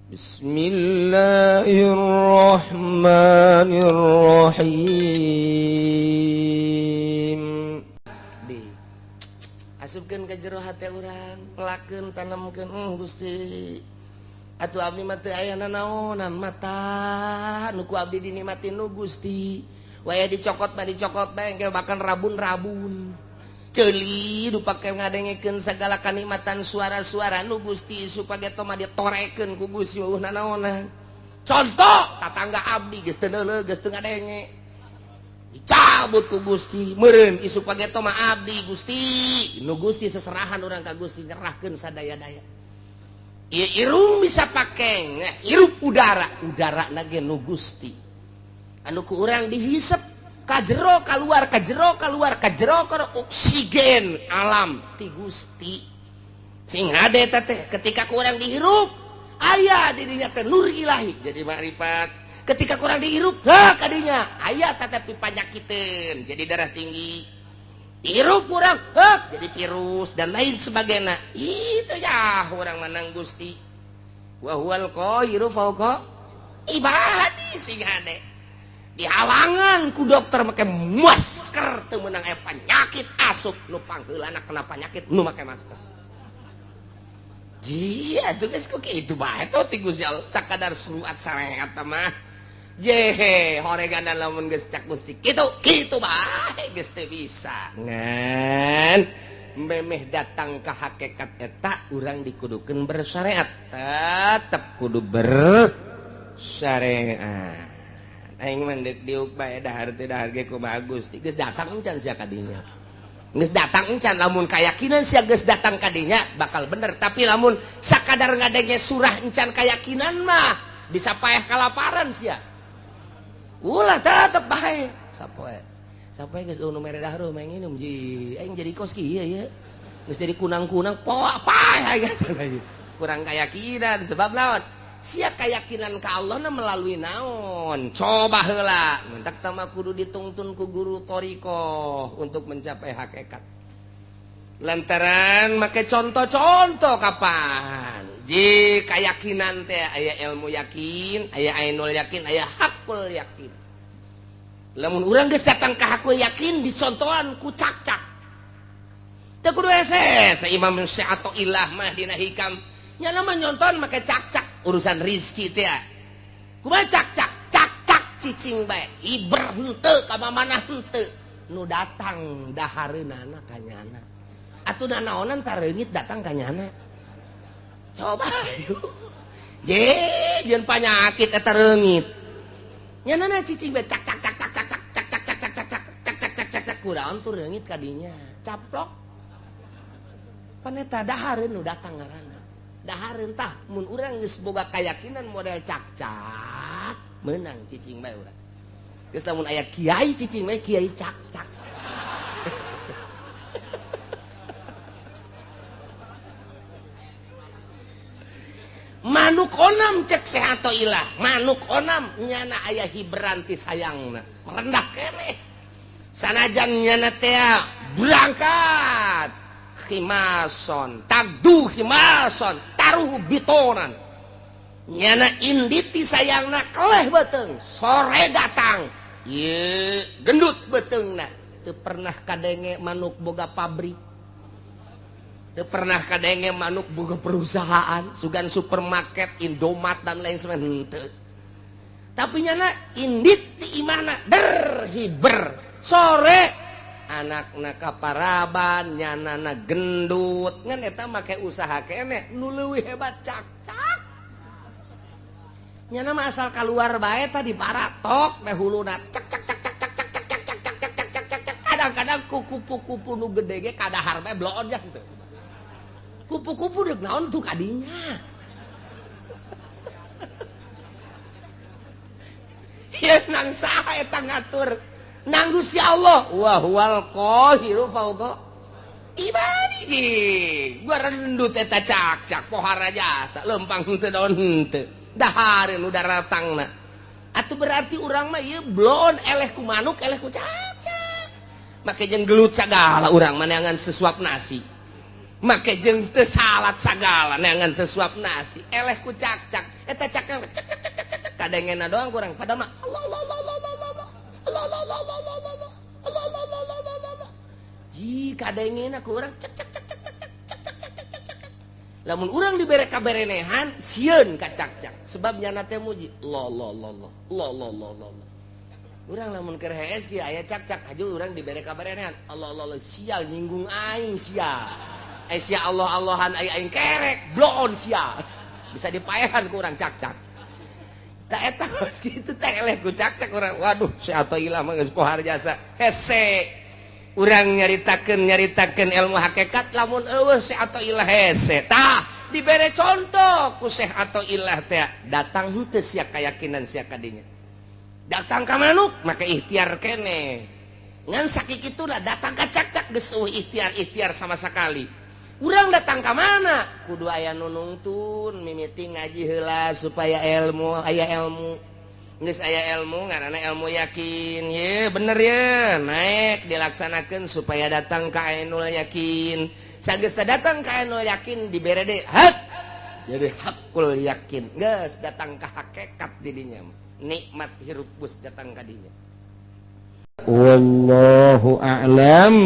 Bismillahirrahmanirrahim. Di asupkeun ka jero hate urang, pelakeun tanemkeun Gusti. Atuh abdi mah teu aya nanaonan mata nu ku abdi dinikmati nu Gusti. Waya dicokot mah dicokot bae engke bahkan rabun-rabun. Ceuli nu pake ngadengekeun sagala kanikmatan suara-suara nu Gusti supaya toma ditorekeun ku Gusti eueuh nanaonan. Contoh tatangga abdi geus teu neuleuh geus teu ngadenge. Dicabut ku Gusti meureun isuk page toma abdi Gusti. Nu Gusti seserahan urang ka Gusti nyerahkeun sadaya-daya. Ieu irung bisa pake hirup udara, udara na ge nu Gusti. Anu ku urang dihisep kajero keluar kajero keluar kajero ke oksigen alam ti Gusti sing hade teh ketika kurang dihirup aya dirinya teh nur ilahi jadi makrifat ketika kurang dihirup ha kadinya aya tetapi panyakiteun jadi darah tinggi dihirup kurang hek jadi virus dan lain sebagainya itu ya urang menang Gusti wa huwal qahiru fawqa ibadi sing hade dihalangan ku dokter make masker teu meunang aya penyakit asup nu pangheulana kena penyakit nu make masker. Iya tuh geus ku kitu bae tuh ti Gusti Allah sakadar surat sareat mah. Yehe horeganan lamun geus cak Gusti kitu kitu bae geus teu bisa. Ngan memeh datang ka hakikat eta urang dikudukeun bersyariat tetep kudu bersyariat. Aing mah deuk diuk bae dahar teu dahar ge kumaha Gusti geus datang encan sia ka dinya geus datang encan lamun kayakinan sia geus datang ka dinya bakal bener tapi lamun sakadar ngadenge surah encan kayakinan mah bisa paeh kalaparan sia ulah tetep bae sapoe sapoe geus nu mere dahar mah nginum ji aing jadi kos kieu ye geus jadi kunang-kunang poa paeh geus kurang kayakinan sebab lawan sia keyakinan ka Allah na melalui naon coba heula mentak tama kudu ditungtun ku guru thariqah untuk mencapai hakikat lantaran make contoh-contoh kapan ji keyakinan teh aya ilmu yakin aya ainul yakin aya hakul yakin lamun urang geus datang ka hakul yakin dicontohan ku cak-cak teu kudu hese Imam Syathoillah mah dina hikam nyana mah nyonton make cak-cak urusan rizki teh kumaha cak-cak cak-cak cicing bae iber henteu ka mamana henteu nu datang dahareunana ka nyana atuh nanaonan tareungit datang ka nyana coba je jeung panyakit eta reungit nyanana cicing bae cak cak cak cak cak cak cak cak cak cak cak cak cak cak cak kuraon tuh reungit ka dinya caplok paneta dahareun nu datang ngaranna dahareun tah mun urang geus boga kayakinan model cak-cak meunang cicing bae urang geus lamun aya kiai cicing bae kiai cak-cak manuk onam cek Syathoillah manuk onam nyana aya hiberan ti sayangna merendah keneh sanajan nyana teh berangkat khimason tagdu khimason taruh bitonan nyana inditi sayangna keleh beuteung sore datang ieu gendut beuteungna teu pernah kadenge manuk boga pabrik teu pernah kadenge manuk boga perusahaan sugan supermarket Indomaret dan lain sebagainya henteu tapi nyana indit ti imahna der hiber sore anakna kaparaban nyanana gendut ngan eta make usaha keneh nu leuwih hebat cak-cak nyana mah asal kaluar bae tadi paratok teh huluna cak cak cak cak cak cak cak cak cak cak cak cak cak kadang-kadang ku kupu-kupu nu gede ge kadahar bae bloon ya henteu kupu-kupu deuk naon tuh kadinya ieu nang saha eta ngatur nang Gusti Allah wa huwal qahiru fawqa ibadihi gua rendut eta cak-cak pohara jasa lempang henteu daun henteu dahareun nu daratangna atuh berarti urang mah ieu bloon eleh ku manuk eleh ku cak-cak make jeung gelut sagala urang mah neangan sesuap nasi Make jeung teu salat sagala, neangan sesuap nasi, eleh ku cakcak. Eta cakcak cak cak cak cak cak kadengena doang kurang. Padahal mah Allah Allah Allah Allah Allah Allah Allah Allah Allah Allah Allah Allah Allah Allah Allah Allah. Ji kadengena ku urang cak cak cak cak cak cak cak cak cak cak cak. Lamun urang dibere kaberenehan, sieun ka cakcak, sebab nyana teh muji Allah Allah Allah Allah Allah Allah Allah Allah. Urang lamun keur hees kieu aya cakcak, haju urang dibere kaberenehan, Allah Allah Allah, sial nyinggung aing sia. Eh, sia Allah Allahan aing, aing kerek bloon sia. Bisa dipaehan ku urang cakcak. Tak eta geus kitu teh eleh ku cakcak urang. Waduh, si Athoillah mah geus pohar jasa. Hese. Urang nyaritakeun nyaritakeun ilmu hakikat lamun euweuh si Athoillah hese. Tah, dibere contoh ku Syekh Athoillah teh, datang henteu sia keyakinan sia kadinya. Datang ka manuk maka ikhtiar kene. Ngan sakikituna datang ka cakcak geus euweuh ikhtiar-ikhtiar sama sekali. Urang datang ka mana? Kudu aya nu nungtun, mimiti ngaji heula supaya ilmu, aya ilmu. Geus aya ilmu ngaranna ilmu yakin. Ye, bener ya. Naik dilaksanakeun supaya datang ka ainul yakin. Sageus datang ka ainul yakin dibere deui hak. Jadi hakul yakin. Geus datang ka hakikat didinya. Nikmat hirup geus datang ka dinya. Wallahu a'lam.